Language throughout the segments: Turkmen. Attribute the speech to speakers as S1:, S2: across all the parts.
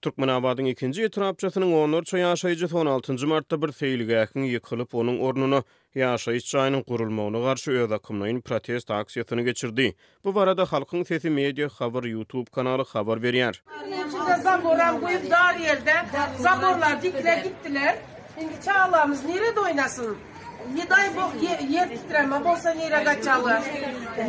S1: Türkmenabadyň ikinji etrapçasynyň onlarça ýaşaýjysy on altynjy martda bir seýilgähiň ýykylyp, onuň ornuna ýaşaýyş jaýynyň gurulmagyna garşy özakymlaýyn protest aksiýasyny geçirdi. Bu barada Halkyň sesi media habar YouTube kanaly habar berýär.
S2: Içinde zaboram goýup dar ýerde zaborlar dikile gitdiler. Indi çagalarymyz nirede oýnasyn? Ne daý bog ýer titreme bolsa nire gaçaly?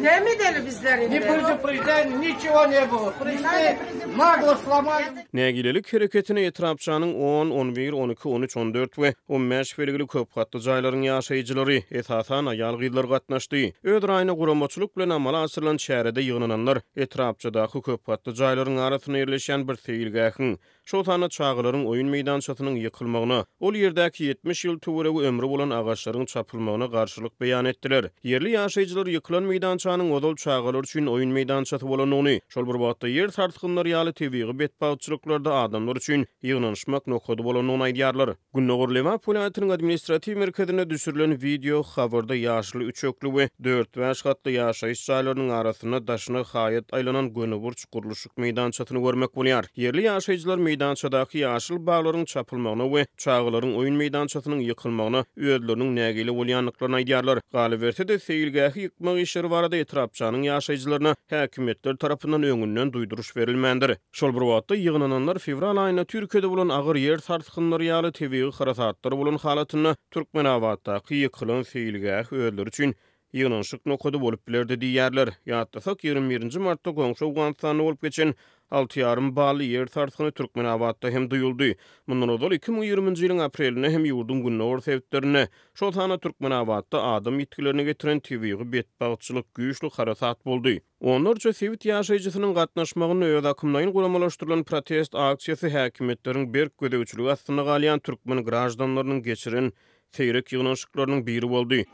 S2: Näme edeli bizler indi?
S3: Ne predupredeniýa niçego ne bylo. Prişli naglo slomali.
S1: Nägilelik hereketine etrapçanyň on, on bir, 12, 13, 14 we 15 belgili köp gatly jaýlaryň ýaşaýjylary, esasan, aýal-gyzlar gatnaşdy. Öz raýyna guramaçylyk bilen amala aşyrylan çärede ýygnananlar etrapçadaky köp gatly jaýlaryň arasynda ýerleşýän bir seýilgähiň, şol sanda çagalaryň oýun meýdançasynyň ýykylmagyna, ol ýerdäki 70 ýyl töweregi ömri bolan agaçlaryň çapylmagyna garşylyk beýan etdiler. Ýerli ýaşaýjylar ýykylan meýdançanyň ozal çagalar üçin oýun meýdançasy bolandygyny, şol bir wagtda ýer sarsgynlary ýaly tebigy betbagtçylyklarda adamlar üçin ýygnanyşmak nokady bolandygyny aýdýarlar. Gündogar Lebap welaýatynyň administratiw merkezinde düşürilen wideo habarda ýaşyl üçekli we dört-bäş gatly ýaşaýyş jaýlarynyň arasynda daşyna haýat aýlanan gönüburç gurluşyk meýdançasyny görmek bolýar. Ýerli ýaşaýjylar meýdançadaky ýaşyl baglaryň çapylmagyna we çagalaryň oýun meýdançasynyň ýykylmagyna özleriniň nägile bolýandyklaryny aýdýarlar. Galyberse-de, seýilgähi ýykmak işleri barada etrapçanyň ýaşaýjylaryna häkimiýetler tarapyndan öňünden duýduryş berilmändir. Şol bir wagtda, ýygnananlar fewral aýynda Türkiýede bolan agyr ýer sarsgynlary ýaly tebigy harasatlar bolan halatynda Türkmenabatdaky ýykylan seýilgäh özleri üçin ýygnanyşyk nokady bolup bilerdi diýýärler. Ýatlasak, 21 nji martda goňşy Owganystanda bolup geçen alty ýarym bally ýer sarsgyny Türkmenabatda hem duýuldy. Mundan ozal 2020-nji ýylyň aprelinde hem ýurduň gündogar sebitlerinde, şol sanda Türkmenabatda adam ýitgilerine getiren tebigy betbagtçylyk, güýçli harasat boldy. Onlarça sebit ýaşaýjysynyň gatnaşmagynda özakymlaýyn guramalaşdyrylan protest aksiýasy häkimiýetleriň berk gözegçiligi astynda galýan türkmen graždanlarynyň geçiren seýrek ýygnanyşyklarynyň biri boldy.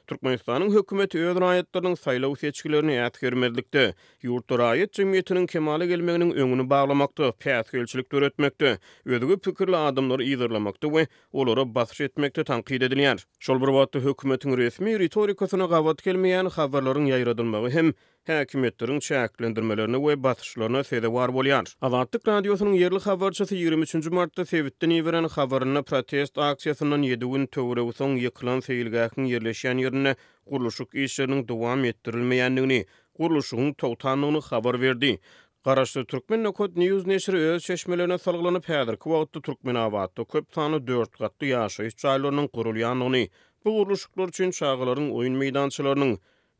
S1: Türkmenistanyň hökümeti öz raýatlarynyň saýlaw seçgilerini äsgermezlikde, Ýurtda raýat jemgyýetiniň kemala gelmeginiň öňüni baglamakda, päsgelçilik döretmekde, özge pikirli adamlary yzarlamakda we olara basyş etmekde tankyt edilýär. Şol bir wagtda, hökümetiň resmi ritorikasyna gabat gelmeýän habarlaryň ýaýradylmagy hem häkimiýetleriň çäklendirmelerine we basyşlaryna sezewar bolýar. Azatlyk Radiosynyň ýerli habarçysy 23 nji martda sebitden iberen habarynda protest aksiýasyndan ýedi gün töweregi soň ýykylan seýilgähiň ýerleşýän ýerinde gurluşyk işleriniň dowam etdirilmeýändigini, gurluşygyň togtandygyny habar berdi. Garaşsyz Türkmen Nokat News neşiri öz çeşmelerine salgylanyp, häzirki wagtda Türkmenabatda köp sanly dört gatly ýaşaýyş jaýlarynyň gurulýandygyny, bu gurluşyklar üçin çagalaryň oýun meýdançalarynyň,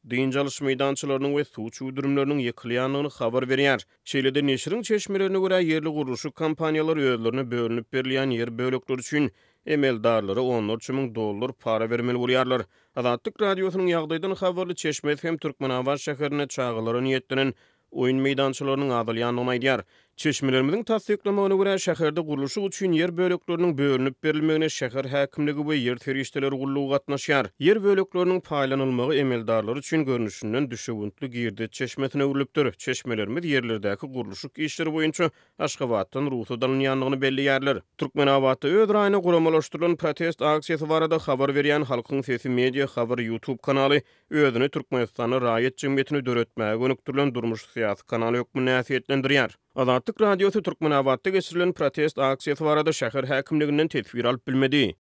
S1: dynç alyş meýdançalarynyň we suw çüwdürimleriniň ýykylýandygyny habar berýär. Şeýle-de, neşiriň çeşmelerine görä, ýerli gurluşyk kompaniýalary özlerine bölünip berilýän ýer bölekleri üçin emeldarlara onlarça müň dollar para bermeli bolýarlar. Azatlyk Radiosynyň ýagdaýdan habarly çeşmesi hem Türkmenabat şäherinde çagalara niýetlenen oýun meýdançalarynyň azalýandygyny aýdýar. Çeşmelerimiziň tassyklamagyna görä, şäherde gurluşyk üçin ýer bölekleriniň bölünip berilmegine şäher häkimligi we ýer serişdeleri gullugy gatnaşýar. Ýer bölekleriniň paýlanylmagy emeldarlar üçin görnüşinden düşewüntli girdeç çeşmesine öwrülipdir. Çeşmelerimiz ýerlerdäki gurluşyk işleri boýunça Aşgabatdan rugsat alynýandygyny belleýärler. Türkmenabatda öz raýyna guramalaşdyrylan protest aksiýasy barada habar berýän Halkyň sesi media habar YouTube kanaly özüni Türkmenistanda raýat jemgyýetini döretmäge gönükdirilen durmuş-syýasy kanal hökmünde häsiýetlendirýär. Azatlyk Radiosy Türkmenabatda geçirilen protest aksiýasy barada şäher häkimliginden teswir alyp bilmedi.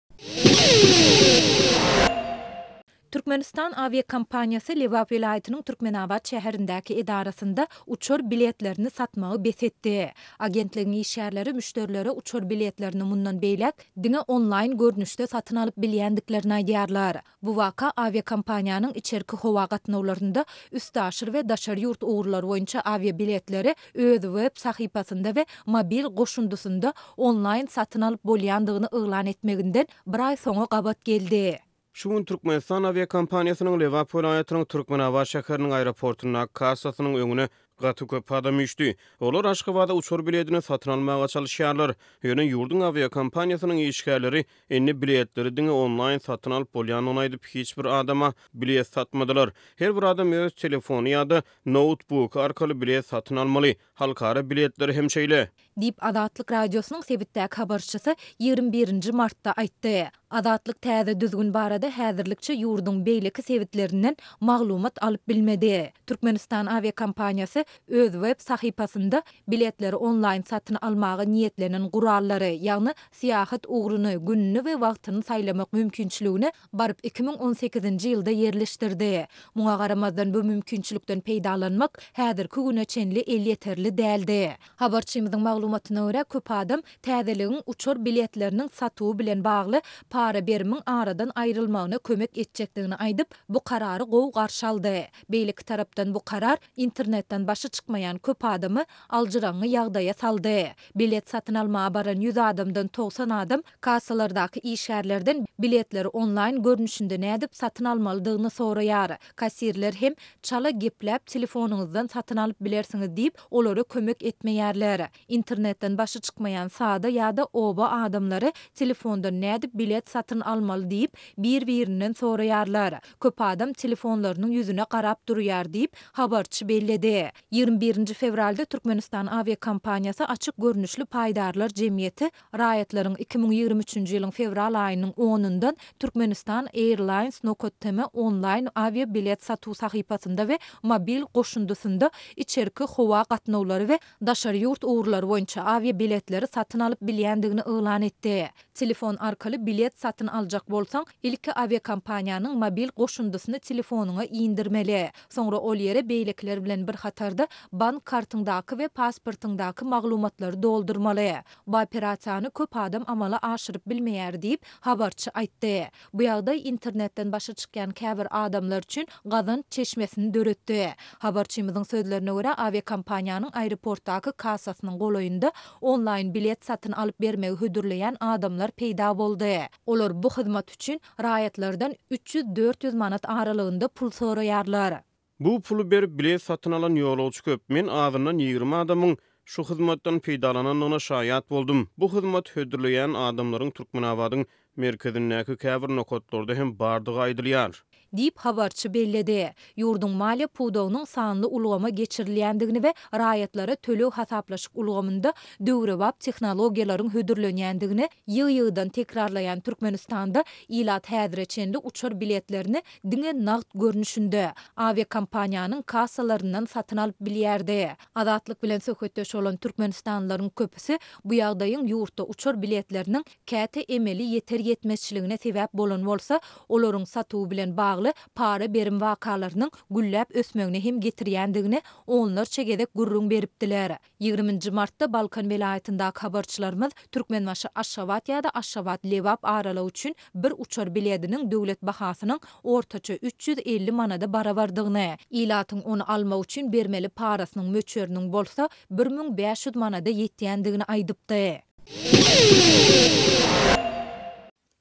S4: Türkmenistan awiakompaniýasy Lebap welaýatynyň Türkmenabat şäherindäki edarasynda uçar biletlerini satmagy bes etdi. Agentligiň işgärleri müşderilere uçar biletlerini mundan beýläk diňe onlaýn görnüşde satyn alyp bilýändiklerini aýdýarlar. Bu waka awiakompaniýanyň içerki howa gatnawlarynda üstaşyr we daşary ýurt ugurlary boýunça awiabiletleri öz web sahypasynda we mobil goşundysynda onlaýn satyn alyp bolýandygyny yglan etmeginden bir aý soňa gabat geldi.
S1: Şu gün Türkmenistan awiakompaniýasynyň Lebap welaýatynyň Türkmenabat şäheriniň aeroportundaky kassasynyň öňüne gaty köp adam üýşdi. Olar Aşgabada uçar biledini satyn almaga çalyşýarlar. Ýöne ýurduň awiakompaniýasynyň işgärleri indi biletleri diňe onlaýn satyn alyp bolýandygyny aýdyp, hiç bir adama bilet satmadylar. Her bir adam öz telefony ýa-da noutbuky arkaly bilet satyn almaly. Halkara biletleri hem şeýle.
S4: Diýip, Azatlyk Radiosynyň sebitdäki habarçysy 21 nji martda aýtdy. Azatlyk täze düzgün barada häzirlikçe ýurduň beýleki sebitlerinden maglumat alyp bilmedi. Türkmenistan awiakompaniýasy öz web sahypasynda biletleri onlaýn satyn almaga niýetlenen gurallary, ýagny syýahat ugruny, gününi we wagtyny saýlamak mümkinçiligini baryp 2018-nji ýylda ýerleşdirdi. Muňa garamazdan bu mümkinçilikden peýdalanmak häzirki güne çenli elýeterli däldi. Habarçymyzyň maglumatyna görä, köp adam täzeligiň uçar biletleriniň satuwy bilen bagly para-berimiň aradan aýrylmagyna kömek etjekdigini aýdyp, bu karary gowy garşy aldy. Beýleki tarapdan bu karar internetden başy çykmaýan köp adamy aljyraňňy ýagdaýa saldy. Bilet satyn almaga baran ýüz adamdan 90 adam kassalardaky işgärlerden biletleri onlaýn görnüşinde nädip satyn almalydygyny soraýar. Kassirler hem çala gepläp telefonyňyzdan satyn alyp bilersiňiz diýip, olara kömek etmeýärler. Internetden başy çykmaýan sada ýa-da oba adamlary telefondan nädip bilet satyn almaly diýip, bir-birinden soraýarlar. Köp adam telefonlarynyň ýüzüne garap durýar diýip, habarçy belledi. 21 nji fewralda Türkmenistan awiakompaniýasy açyk görnüşli paýdarlar jemgyýeti Raýatlaryň 2023-nji ýylyň fewral aýynyň onundan Türkmenistan Airlines nokat tm onlaýn awiabilet satuw sahypasynda we mobil goşundysynda içerki howa gatnawlary we daşary ýurt ugurlary boýunça awiabiletleri satyn alyp bilýändigini yglan etdi. Telefon arkaly bilet satyn aljak bolsaň, ilki awiakompaniýanyň mobil goşundysyny telefonyňa indirmeli. Soňra ol ýere beýlekiler bilen bir hatarda bank kartyňdaky we pasportyňdaky maglumatlary doldurmaly. Bu operasiýany köp adam amala aşyryp bilmeýär diýip, habarçy aýtdy. Bu ýagdaý internetden başy çykýan käbir adamlar üçin gazanç çeşmesini döretdi. Habarçymyzyň sözlerine görä, awiakompaniýanyň aeroportdaky kassasynyň golaýynda onlaýn bilet satyn alyp bermegi hödürleýän adamlar peýda boldy. Olar bu hyzmat üçin raýatlardan 300-400 manat aralygynda pul soraýarlar.
S1: Bu puly berip bilet satyn alan ýolagçy köp. Men azyndan 20 adamyň şu hyzmatdan peýdalanandygyna şaýat boldum. Bu hyzmaty hödürleýän adamlaryň Türkmenabadyň merkezindäki käbir nokatlarda hem bardygy aýdylýar.
S4: Diýip, habarçy belledi. Ýurduň maliýe pudagynyň sanly ulgama geçirilýändigini we raýatlara töleg-hasaplaşyk ulgamynda döwrebap tehnologiýalaryň hödürlenýändigini ýygy-ýygydan tekrarlaýan Türkmenistanda ilat häzire çenli uçar biletlerini diňe nagt görnüşinde, awiakompaniýanyň kassalaryndan satyn alyp bilýärdi. Azatlyk bilen söhbetdeş bolan türkmenistanlylaryň köpüsi bu ýagdaýyň ýurtda uçar biletleriniň käte emeli ýeter-ýetmezçiligine sebäp bolan bolsa, olaryň satuwy bilen bagly para-berim wakalarynyň gülläp ösmegine hem getirýändigini onlarça gezek gürrüň beripdiler. 20-nji martda Balkan welaýatyndaky habarçylarymyz Türkmenbaşy-Aşgabat ýa-da Aşgabat-Lebap aralygy üçin bir uçar bilediniň döwlet bahasynyň ortaça 350 manada barabardygyny, ilatyň ony almak üçin bermeli parasynyň möçberiniň bolsa 1500 manada ýetýändigini aýdypdy.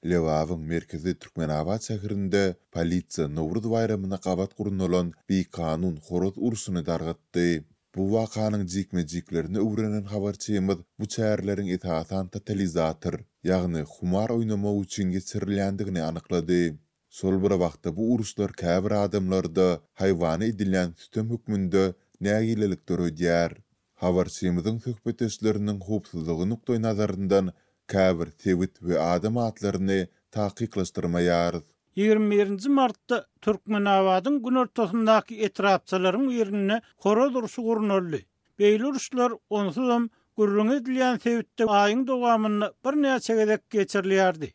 S5: Lebabyň merkezi Türkmenabat şäherinde polisiýa Nowruz baýramyna gabat gurnalan bikanun horaz urşuny dargatdy. Bu wakanyň jikme-jiklerini öwrenen habarçymyz bu çäreleriň esasan totalizator, ýagny humar oýnamak üçin geçirilýändigini anyklady. Şol bir wagtda bu uruşlar käbir adamlarda haýwana edilýän sütem hökmünde nägilelik döredýär. Habarçymyzyň söhbetdeşleriniň howpsuzlygy nukdaýnazaryndan käbir sebit we adam atlaryny takyklaşdyrmaýarys.
S6: 21 nji martda Türkmenabadyň günortasyndaky etrapçalaryň birinde horaz urşy gurnaldy. Beýle uruşlar onsuzam gürrüňi edilýän sebitde aýyň dowamynda birnäçe gezek geçirilýärdi.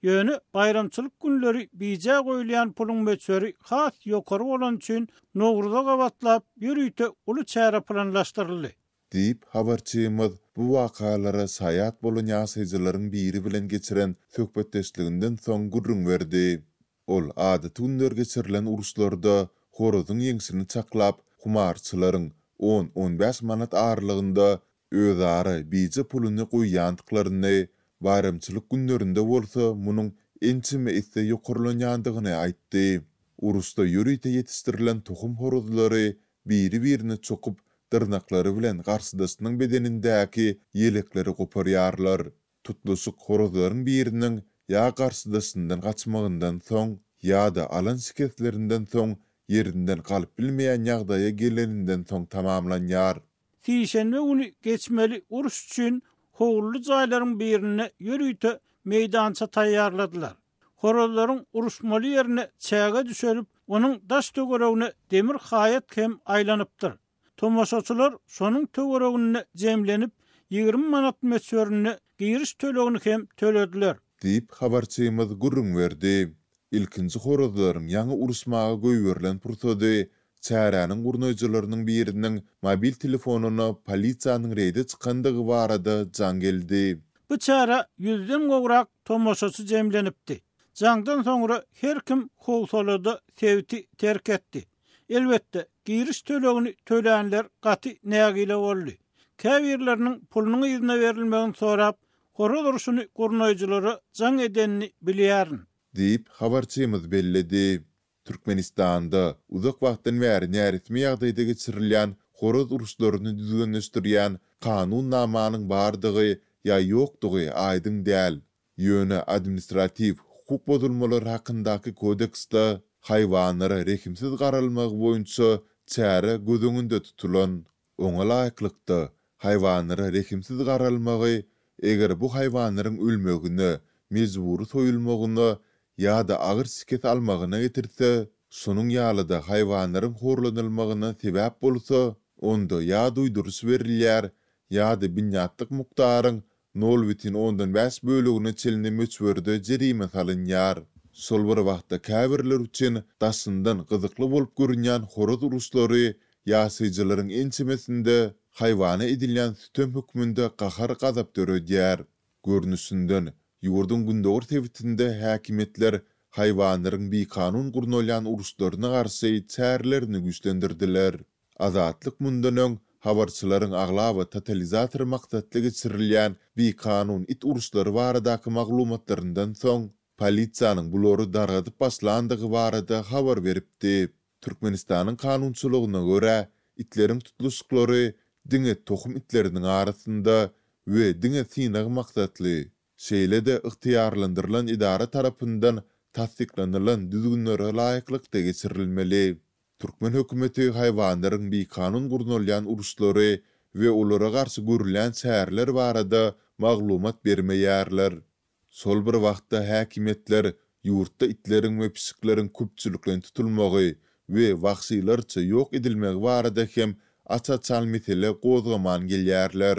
S6: Ýöne baýramçylyk günleri bijä goýulýan puluň möçberi has ýokary bolany üçin Nowruza gabatlap ýörite uly çäre planlaşdyryldy.
S5: Diýip, habarçymyz bu wakalara şaýat bolan ýaşaýjylaryň biri bilen geçiren söhbetdeşliginden soň gürrüň berdi. Ol adaty günler geçirilen uruşlarda horazyň ýeňşini çaklap, humarçylaryň on-on bäş manat aralygynda özara bije puluny goýýandyklaryny, baýramçylyk günlerinde bolsa munuň ençeme esse ýokarlanýandygyny aýtdy. Uruşda ýörite ýetişdirilen tohum horazlary biri-birine çokup, dyrnaklary bilen garşydaşynyň bedenindäki ýelekleri goparýarlar. Tutluşyk horazlaryň biriniň ýa garşydaşyndan gaçmagyndan soň, ýa-da alan şikeslerinden soň ýerinden galyp bilmeýän ýagdaýa geleninden soň tamamlanýar.
S6: Sişenbe güni geçmeli uruş üçin howluly jaýlaryň birinde ýörite meýdança taýýarladylar. Horazlaryň uruşmaly ýerine çäge düşelip, onuň daş-töweregine demir haýat hem aýlanypdyr. Tomaşaçylar şonuň töwereginde jemlenip, 20 manat möçberinde giriş tölegini hem tölediler.
S5: Diýip, habarçymyz gürrüň berdi. Ilkinji horazlaryň ýaňy uruşmaga goýberilen pursady çäräniň gurnaýjylarynyň biriniň mobil telefonyna polisiýanyň reýde çykandygy barada jaň geldi.
S6: Bu çärä ýüzden gowrak tomaşaçy jemlenipdi. Jaňdan soňra her kim howsalada sebiti terk etdi. Elbetde, giriş tölegini tölänler gaty nägile boldy. Käbirleriniň pulunyň yzyna berilmegini sorap, horaz urşuny gurnaýjylara jaň edenini bilýärin.
S5: Diýip, habarçymyz belledi. Türkmenistanda uzak wagtdan bäri näresmi ýagdaýda geçirilýän horaz uruşlaryny düzgünleşdirýän kanunnamanyň bardygy ýa ýokdugy aýdyň däl. Ýöne Administratiw hukuk bozulmalary hakyndaky kodeksde haýwanlara rehimsiz garalmagy boýunça çäre göz öňünde tutulan. Oňa laýyklykda, haýwanlara rehimsiz garalmagy, eger bu haýwanlaryň ölmegine, mejbury soýulmagyna ýa-da agyr şikes almagyna getirse, şonuň ýaly-da haýwanlaryň horlanylmagyna sebäp bolsa, onda ýa duýduryş berilýär, ýa-da binýatlyk mukdaryň nol bütin ondan bäş bölegine çenli möçberde jerime salynýar. Şol bir wagtda käbirler üçin daşyndan gyzykly bolup görünýän horaz uruşlary ýaşaýjylaryň ençemesinde haýwana edilýän sütem hökmünde gahar-gazap döredýär. Görnüşinden, ýurduň gündogar sebitinde häkimiýetler haýwanlaryň bikanun gurnalýan uruşlaryna garşy çärelerini güýçlendirdiler. Azatlyk mundan öň, habarçylaryň aglaba totalizator maksatly geçirilýän bikanun it uruşlary baradaky maglumatlaryndan soň, polisiýanyň bulary dargadyp başlandygy barada habar beripdi. Türkmenistanyň kanunçylygyna görä, itleriň tutluşyklary diňe tohum itleriniň arasynda we diňe synag maksatly, şeýle-de ygtyýarlandyrylan edara tarapyndan tassyklanylan düzgünlere laýyklykda geçirilmeli. Türkmen hökümeti haýwanlaryň bikanun gurnalýan uruşlary we olara garşy görülýän çäreler barada maglumat bermeýärler. Şol bir wagtda häkimiýetler ýurtda itleriň we pişikleriň köpçülikleýin tutulmagy we wagşylarça ýok edilmegi barada hem aç-açan mesele gozgaman gelýärler.